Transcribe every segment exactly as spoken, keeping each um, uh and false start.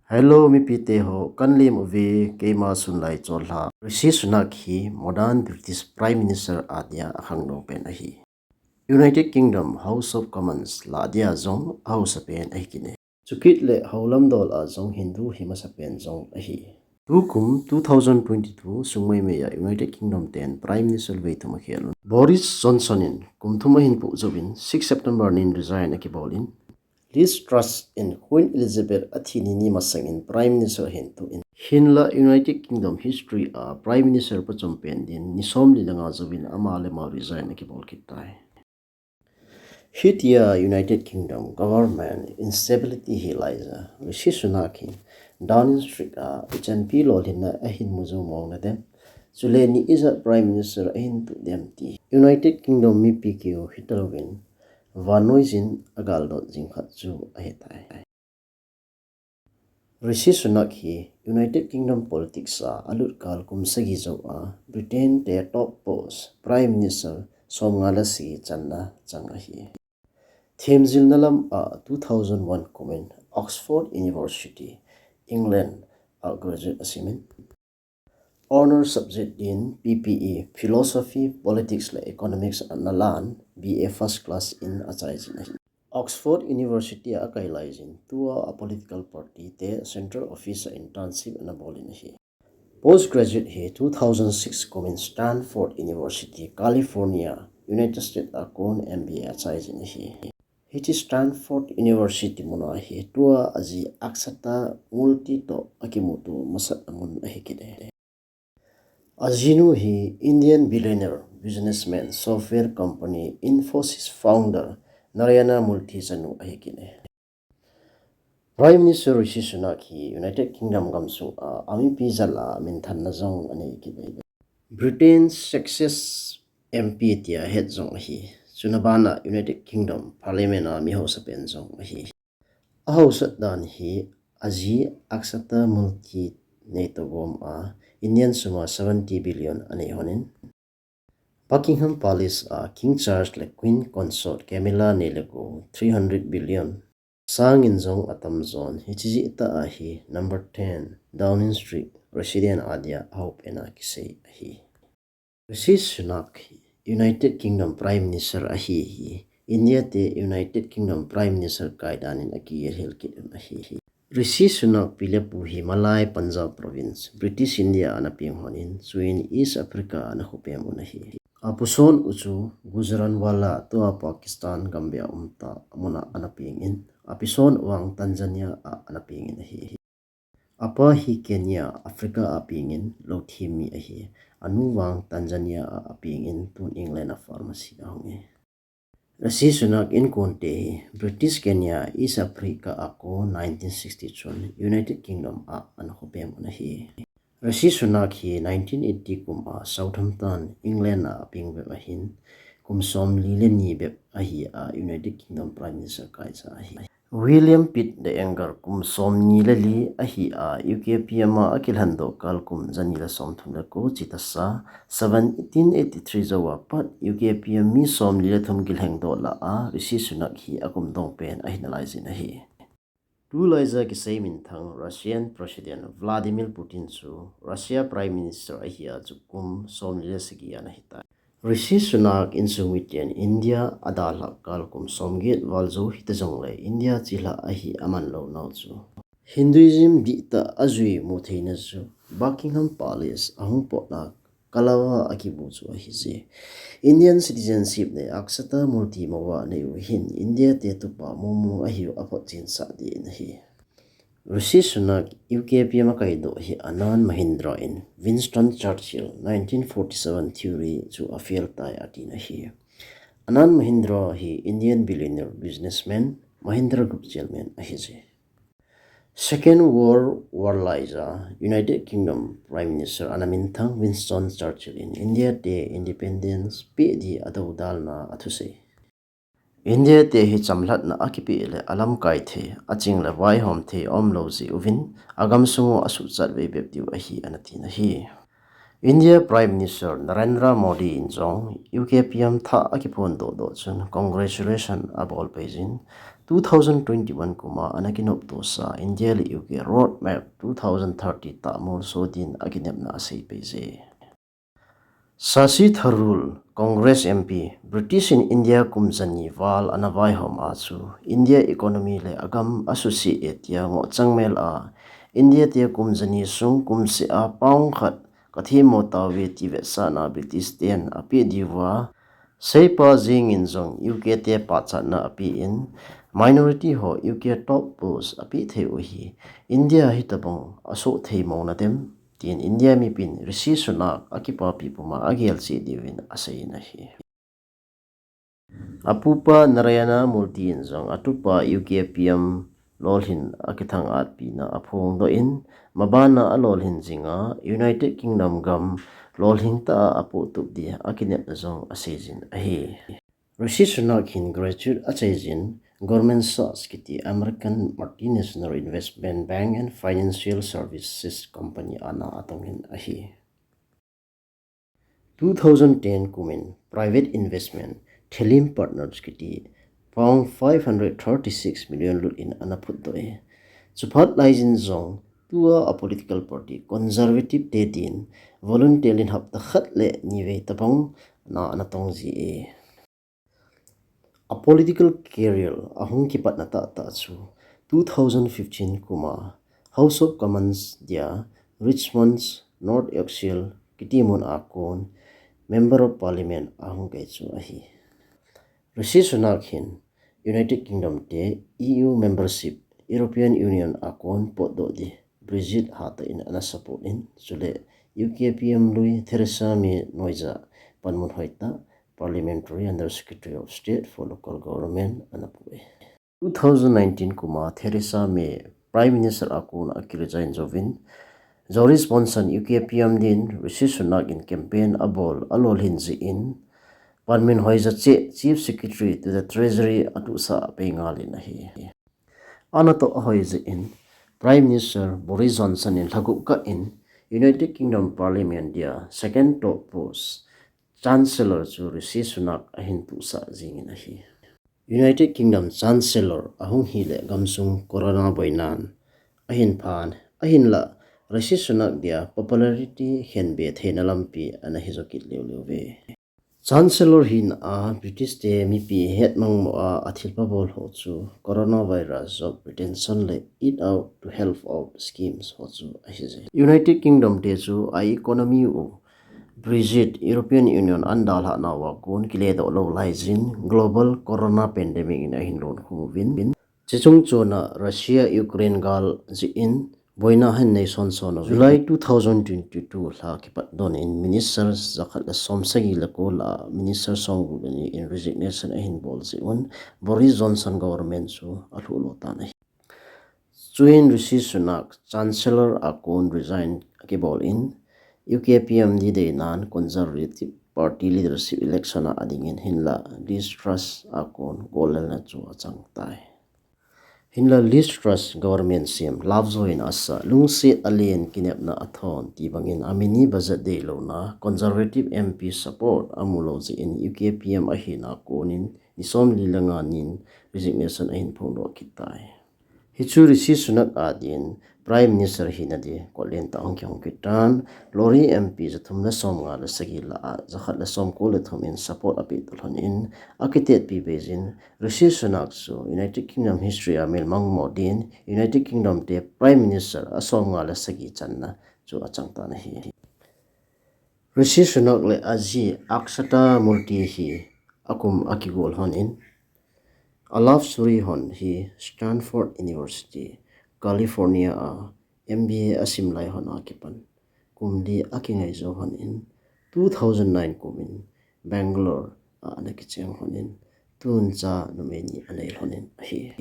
Hello, mipite ho, kan lem uve, keima Sunlai Cholha. Rishi Sunak hi modern British Prime Minister adia akhangnou pen ahi. United Kingdom House of Commons lah dia jong ahausa pen ahi kit e. Chukit le houlam dol a jong Hindu hi masapen jong ahi. Tukum two thousand twenty-two sung maimai a United Kingdom ten Prime Minister vei thum akhel un. Boris Johnson in kum thum ahin puh jouvin six September nin resign akibol in, Liz Truss in Queen Elizabeth athi ni ni masang in Prime Minister ahin tuh in. Hinlah United Kingdom history a Prime Minister pachom pen din ni somli le nga jouvin ama le ama resign akibol kit tai. Hitia United Kingdom government instability hi laija Rishi Sunak hin Downing Street a ichanpi lolhinna ahin mu jou mong nadem, chule ni ijat Prime Minister ahin tuh dem ti United Kingdom mipi keu hitalouvin vannoiyin agaldot jing khat chu ahitai. Rishi Sunak hi United Kingdom politics a alut kal kum sagi jou a Britain te top post Prime Minister somnga le sagi channa chang ahi. Themjilna lam a two thousand one kumin Oxford University, England a graduate asimin. Honour subject din P P E, Philosophy, Politics le Economics ana lan, B A first class in achaijin ahi. Oxford University a akai laijin tua a political party te central office a internship ana bolin ahi. Postgraduate hi two thousand six kumin Stanford University, California, United States a kon M B A achaijin ahi. Hiche Stanford University muna hi tua aji Akshata Moorthy toh akimuto masat amun ahi kit e. Ajinu hi Indian billionaire, businessman, software company Infosys founder Narendra Moorthy chanu ahi kit e. Prime Minister Rishi Sunak hi United Kingdom gamsung a amipi jal a minthanna jong anei kit e. Britain success M P tia het jong ahi. Chuna bana United Kingdom Parliament a mi hausa pen jong ahi. Ahausat dan hi aji Akshata Moorthy neitoh gom a Indian sum a seventy billion anei honin. Buckingham Palace a King Charles le Queen Consort Camilla nei le go three hundred billion. Sangin jong atam jon, hiche jeh tah a hi number ten Downing Street resident adia ahao pen a kisei ahi. Rishi Sunak hi United Kingdom Prime Minister ahi hi, India te United Kingdom Prime Minister kai dan in akihil kit un ahi. Rishi Sunak pi le pu hi Malay Punjab province, British India ana peng honin, chuin East Africa ana khopem un ahi. Apuson u chu Gujranwala tua Pakistan gambih a umtah muna ana pengin, apison u vang Tanzania a ana pengin ahi. Apa hi Kenya, Africa a pengin, lou thim mi ahi. Anu vang Tanzania a apengin, tun England a pharmacy a ahung e. Rishi Sunak inkonte hi British Kenya, East Africa a kon nineteen sixty chun United Kingdom a ana khopem un ahi. Rishi Sunak hi nineteen eighty kum a Southampton, England a apeng bep ahin, kum somli le ni bep ahi a United Kingdom Prime Minister kaicha ahi. William Pitt the Younger kum somni le li ahi a U K P M a akilhendoh kal kum jani le somthum le ko chitasa seventeen eighty-three jou a pat U K P M mi somli le thum kilhengdoh lah a Rishi Sunak hi akum dong pen ahi nalaijin ahi. Tulaija kisei minthang Russian President Vladimir Putin chu Russia Prime Minister ahi a chu kum somli le sagi ana hitai. Rishi Sunak insung miten India adalhah kal kum somget val jou hita jongle India chelhah ahi aman lou nau chu. Hinduism dihtah ajui mu theina chu Buckingham Palace ahung potna kal a akibu chu ahije. Indian citizenship le Akshata Moorthy moa anei u hin India te tupa momo ahiu aphotchen sah ding ahi. Rishi Sunak U K P M a kaidoh hi Anand Mahindra in Winston Churchill nineteen forty-seven theory chu a fail tai atin ahi. Anand Mahindra hi Indian billionaire businessman, Mahindra Group chairman ahije. Second World War laija United Kingdom Prime Minister ana minthang Winston Churchill in India te independence pe di adoudalna athusei. India te hi chamlhatna akipe le alamkai thei, aching le vaihom thei aumlou jeh uvin, agamsung u asuhchat vei bep diu ahi ana tin ahi. India Prime Minister Narendra Modi in jong U K P M thah akiphondoh doh chun congratulation abol peijin, two thousand twenty-one kuma ana kinoptosa India le U K Roadmap two thousand thirty tah molso din akinepna asei peije. Shashi Tharoor, Congress M P, British in India kum jani val ana vaihom a chu India economy le agam asuse e tia ngoh changmel a, India te kum jani sung kumseh a pound khat kathemmo tauve ti vetsahna British ten apeh diuva, seipa jengin jong U K te pachatna apen, minority ho U K top post apeh thei u hi India hitobang asoh thei mong nadem, tin India mipin Rishi Sunak akipapi puma agel cheh diuvin aseiyin ahi. Apupa Narendra Modi in jong atupa U K P M lolhin akithang-atpina aphongdoh in, mabana alolhin jinga United Kingdom gam lolhing tah a apohtup dia akinepna jong aseijin ahi. Rishi Sunak hin graduate achaijin, Goldman Sachs kiti American multinational investment bank and financial services company ana atongin ahi. Two thousand ten kumin private investment Theleme Partners kiti pound five hundred thirty-six million lut in ana phutdoh e. Chuphat laijin jong tua a political party Conservative te din voluntarily hapta khat le nivei tabang na ana tongji e. A political career ahung kipatna tahtah chu two thousand fifteen kuma House of Commons dia Richmond's North Yorkshire kiti mun a kon Member of Parliament ahung kai chu ahi. Rishi Sunak hin United Kingdom te E U membership, European Union a kon potdoh di Brexit hatah in ana support in, chule U K P M lui Theresa May noiya panmun hoitah Parliamentary Under Secretary of State for Local Government ana pu e. Two thousand nineteen kuma Theresa May Prime Minister a kon akiresign jouvin, Boris Johnson U K P M din Rishi Sunak in campaign abol alolhin jeh in, panmun hoiya cheh Chief Secretary to the Treasury atuhsah pei ngalin ahi. Anatoh ahoi jeh in, Prime Minister Boris Johnson in lhagup kah in United Kingdom Parliament dia second top post Chancellor chu Rishi Sunak ahin tuhsah jingin ahi. United Kingdom Chancellor ahung hile gamsung corona boinan ahin phan, ahinlah Rishi Sunak dia popularity khenbe theina lampi ana hijo kit leuleu ve. Chancellor hina a British te mipi hetmang mo a athilpha bol ho chu coronavirus job retention le Eat Out to Help Out schemes ho chu ahije. United Kingdom te chu a economy u Brexit, European Union an dalhah nauva kon kiledoh lou laijin global corona pandemic in ahin lonkhum uvin. Chuche chungchon a Russia Ukraine gal jeh in boina ahin nei sonson uve. July two thousand twenty-two lha kipat don in Minister jakhat le som sagi le ko lah a Minister somgup le ni in resignation ahin bol jeh un Boris Johnson government chu alhuh lo tan ahi. Chuin Rishi Sunak Chancellor a kon resign akibol in, U K P M di deinan Conservative Party leadership election a adingin hinlah Liz Truss a kon gollelna chu achang tai. Hinlah Liz Truss government sem Lovejoy in asa, lungset alen kinepna athon ti bangin a mini budget deilouna Conservative M P support amu lou jeh in U K P M ahina konin ni somli le nga nin resignation ahin phongdoh kit tai. Hichu Rishi Sunak adin Prime Minister hina di kotlen tah hung kihong kit tan, Lorry M P jathum le somnga le sagi lah a jakhat le somko le thum in support apeh tolhon in akitetpi beijin, Rishi Sunak chu United Kingdom history a melmang mo din United Kingdom te Prime Minister a somnga le sagi channa chu achang tan ahi. Rishi Sunak le aji Akshata Murty hi akum akigol hon in, a love story hon hi Stanford University, California a M B A asim lai hon a kipan kum li akingai jou hon in, two thousand nine kum in Bangalore a ana kicheng hon in, tun cha numei ni anei hon in ahi.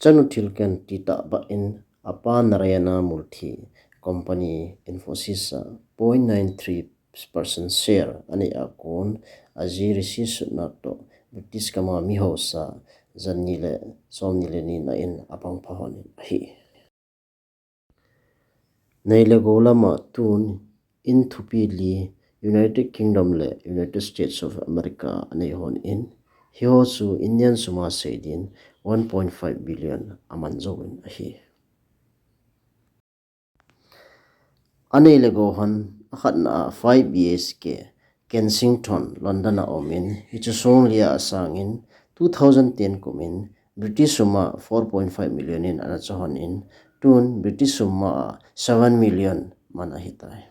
Chanu thil kan ti tah bah in apa Narayana Murthy company Infosys a point nine three percent share anei a kon aji Rishi Sunak toh British gam a mi hausa jani le somni le ni na in apang pha hon in ahi. Nei le gou lam a tun in thupi li United Kingdom le United States of America anei hon in, Hiho chu Indian suma seidin one point five billion aman jouvin ahi. Anei le gou hon, akhatna a five B H K, Kensington, London a umin, hichu song lia asangin, two thousand ten kumin, British suma four point five million in ana chohon in, tun British suma a seven million man ahitai.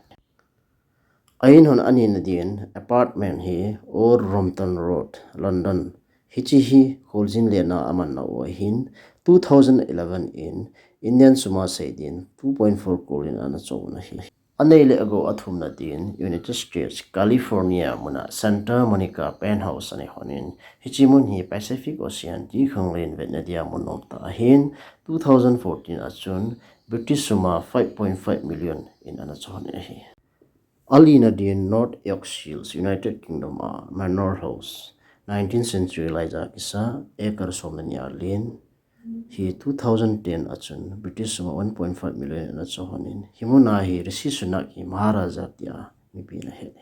A in hon anina din apartment hi Old Brompton Road, London. Hiche hi kholjin lena amanna u ahin, two thousand eleven in Indian suma seidin two point four crore in ana chohon ahi. Anei le agou athumna din United States, California muna Santa Monica Penthouse ana honin, hiche mun hi Pacific Ocean tikhanglen vetna dia mun nomtah ahin, two thousand fourteen a chun British suma five point five million in ana chohon ahi. Alina din North Yorkshire, United Kingdom a Manor House, nineteenth century laiya kisa, acre som le ni a len. Hi two thousand ten a chun British suma one point five million in ana chohon in, hi muna hi Rishi Sunak hi Maharaja tia mipin ahet.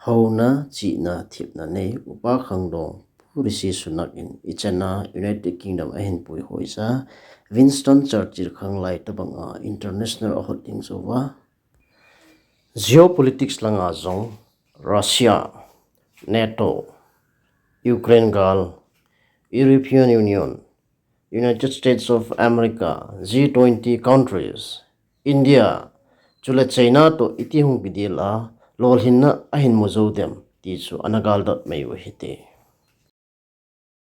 Houna, chihna, thepna nei, Upa Khangdong, Pu Rishi Sunak in ichana United Kingdom ahin puihoija, Winston Churchill khanglai tobanga international ahot ding jouva, geopolitics langa jong Russia, NATO, Ukraine gal, European Union, United States of America, G twenty countries, India, chule China toh iti hung kidel a, lolhinna ahin mu jou dem ti chu ana galdot mai u hite.